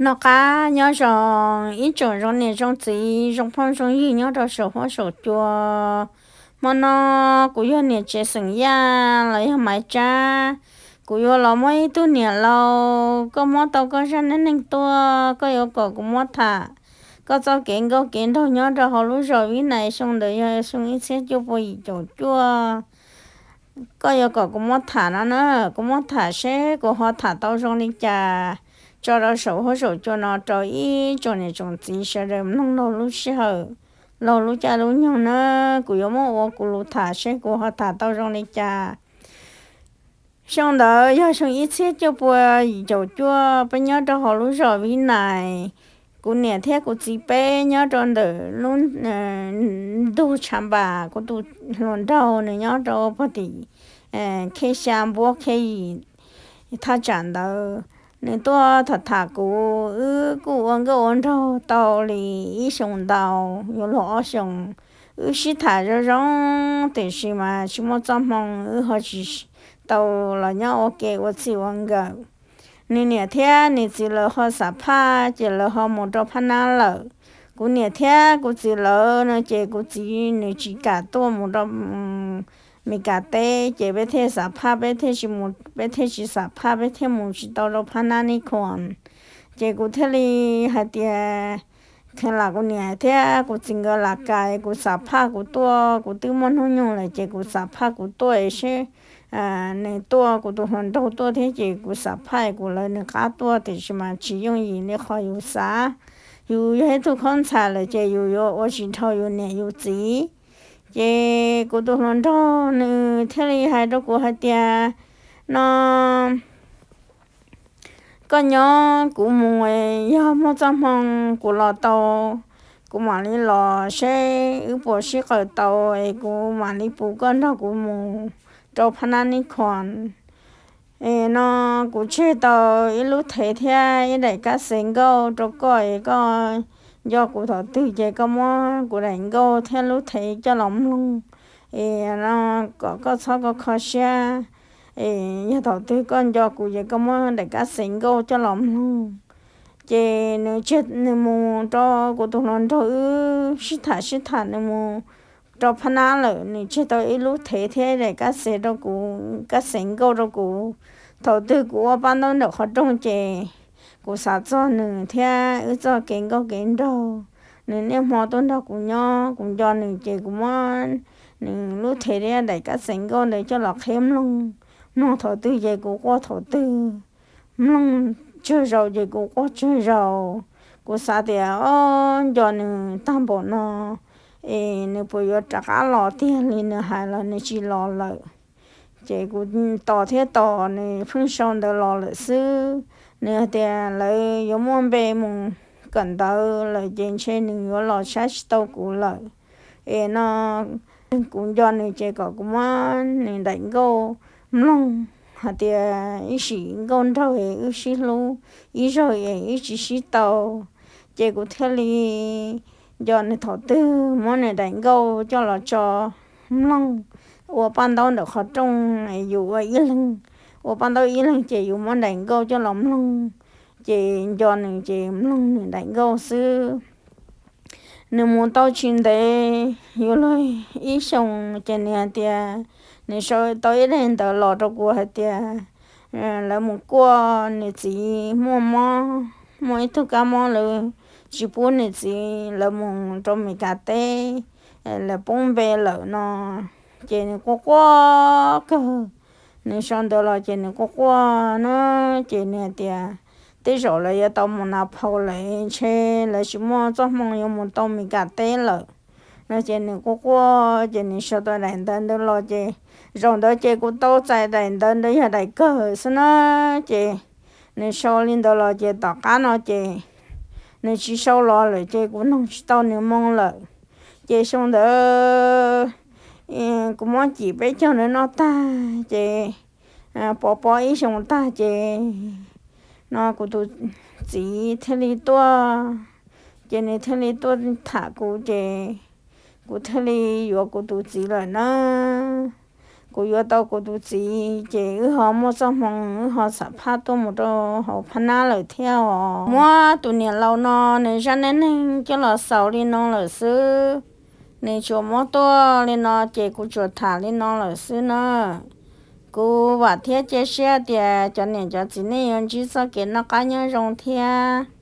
Noj qab nyob zoo ib tsoom zoo niam zoo txiv zoo phooj zoo ywg nyob rau saum huab saum cua. Hmo no kuv yog niam tsev xeem Yaj los yog Maiv Tsab. Kuv yuav los muab ib tug niam laus, koj muab tau koj zaj neej neeg tuaj, koj yuav kom kuv muab tham koj txoj kev nkauj kev nraug nyob rau hauv lub zos Vib Nais xyoo ntawd yog xyoo ib txhiab cuaj pua yim caum cuaj. Koj yuav kom kuv muab tham no na, kuv muab tham seb kuv ho tham tau zoo li cas tso rau saum huab saum cua no rau ib tsoom niam tsoom txiv sawv daws mloog laug lub sij hawm, laug lub caij lub nyoog na. Kuv yuav muab ua kuv lus tham seb kuv ho tham tau zoo li cas. Xyoo ntawd yog xyoo ib txhiab cuaj pua yim caum cuaj, peb nyob rau hauv lub zos Vib Nais. Kuv niam thiab kuv txiv peb nyob rau ntawm lub ntug Tshav Npas, kuv tus hluas nraug nws nyob rau pog tim khej xya npuab khej yim thaj tsam ntawd. Nws tuaj tham tham kuv, wb kuj ua nkauj ua nraug tau li ib xyoos ntau, yuav luag ob xyoos. Wb sib tham zoo zoo, tiam sis mas tsis muaj txoj hmoo, wb ho tsis tau los nyob ua ke ua txij ua nkawm. Nws niam thiab nws txiv lawv ho xam phaj, ces lawv ho mus rau Phab Nab lawm. Kuv niam thiab kuv txiv lawv no ces kuv txiv nws tsis kam tuaj mus rau Mes Kas teb, ces peb thiaj xam phaj, peb thiaj tsis mus, peb thiaj tsis xam phaj, peb thiaj mus tsis tau rau Phab Nab Nib Khuas. Ces kuv thiaj li hais tias, kheev lam kuv niam thiab kuv txiv nkawd lam kam, kuv xam phaj kuv tuaj, kuv twb muaj hnub nyoog lawm ces kuv xam phaj kuv tuaj seb nws tuaj, kuv tus hluas nraug tuaj thiab ces kuv xam phaj kuv lawv nws qab tuaj, tiam sis mas tsis yooj yim li qhov yus xav. Yus yog ib tug khaub ntxhais lawm ces yus yuav ua tsis dhau yus niam yus txiv. Ces kuv tus hluas nraug nws thiaj li hais rau kuv hais tias, no koj nyob kuv mus, yog muaj txoj hmoo kuv los tau, kuv mam li los seb wb puas sib qawm tau, es kuv mam li pub koj nrog kuv mus rau Phab Nab Nib Khuas. Es no kuv tseg tau ib lub thev thiab ib daim kab xev nkauj rau koj, es koj nco kuv thaum twg ces koj muab kuv daim nkauj thiab lub thev coj los mloog, es no kom koj txhob kho kho siab. Es yog thaum twg koj nco kuv ces koj muab daim kab xev nkauj coj los mloog. Ces nws tseg, nws mus rau kuv tus hluas nraug wb sib tham sib tham, nws mus rau Phab Nab lawm, nws tseg tau ib lub thev thiab daim kab xev rau kuv, kab xev nkauj rau kuv. Thaum twg kuv ua paj ntaub ntawm qhov rooj ces kuv xav txog nws thiab wb txoj kev nkauj kev nraug. Nws niaj hmo tuaj nrog kuv nyob, kuv nco nws ces kuv muab nws lub thev thiab daim kab xev nkauj ntawd coj los qhib mloog. Mloog thaum twg ces kuv quaj thaum twg, mloog tsawg zaus ces kuv quaj tsawg zaus. Kuv xav tias, o, nco nws tag npaum no, es nws puas yuav rov qab los tiag li, nws hais los nws tsis los lawm. Ces kuv tos thiab tos, nws pheej sau ntawv los lawm xwb. Nws hais tias lawv yuav muaj npe mus kawm ntawv lawm ces ntshe nws yuav los saib tsis tau kuv lawm. Es no kuv nco nws ces kom kuv muab nws daim nkauj mloog hais tias ib sim nkauj nraug es wb sib hlub, ib zaug es wb tsis sib tau. Ces kuv thiaj li nco nws thaum twg muab nws daim nkauj coj los tso mloog, ua paj ntaub ntawm qhov rooj, yus ua ib leeg, ua paj ntaub ib leeg ces yus muab daim nkauj coj los mloog. Ces nco nws ces mloog nws daim nkauj xwb. Nws mus tau tsis ntev, yuav luag ib xyoos ces nws hais tias, nws sau tau ib daim ntawv los rau kuv hais tias lawv mus kuaj nws txiv muaj mob, muaj ib tug kab mob lawv tsis pub nws txiv, lawv mus rau Mes Kas teb, lawv poob npe lawm no. Ces nws quaj quaj kawg, nws sau ntawv los ces nws quaj quaj na. Ces nws hais tias tej zaum lawv yuav tau mus nas phau lawm, ntshe lawv tsis muaj txoj hmoo yuav mus tau Mes Kas teb lawm no. Ces nws quaj quaj ces nws sau tau daim ntawv ntawd los ces zaum ntawd ces kuv tau txais daim ntawv ntawd yog daim kawg xwb na. Ces nws sau li ntawd los ces tom qab no ces nws tsis sau los lawm ces kuv noog tsis tau nws moo lawm. Ces xyoo ntawd kuv muab cim peb caug ntawd noj tag ces pov pob ib xyoos tag ces no kuv tus txiv thiaj li tuaj, ces nws thiaj li tuaj tham kuv ces kuv thiaj li yuav kuv tus txiv lawm na. kuv yuav tau kuv tus txiv ces wb ho muaj txoj hmoo wb ho xam phaj tuaj mus rau hauv phab nab lawm thiab os. Muab tus niam laus no nws zaj neej neeg coj los xaus li no lawm xwb. Nws tsuas muab tuaj li no ces kuv tsuas tham li no lawm xwb na. Kuv vam thiab cia siab tias cov niam cov txiv nej yuav ntsib txoj kev noj qab nyob zoo thiab.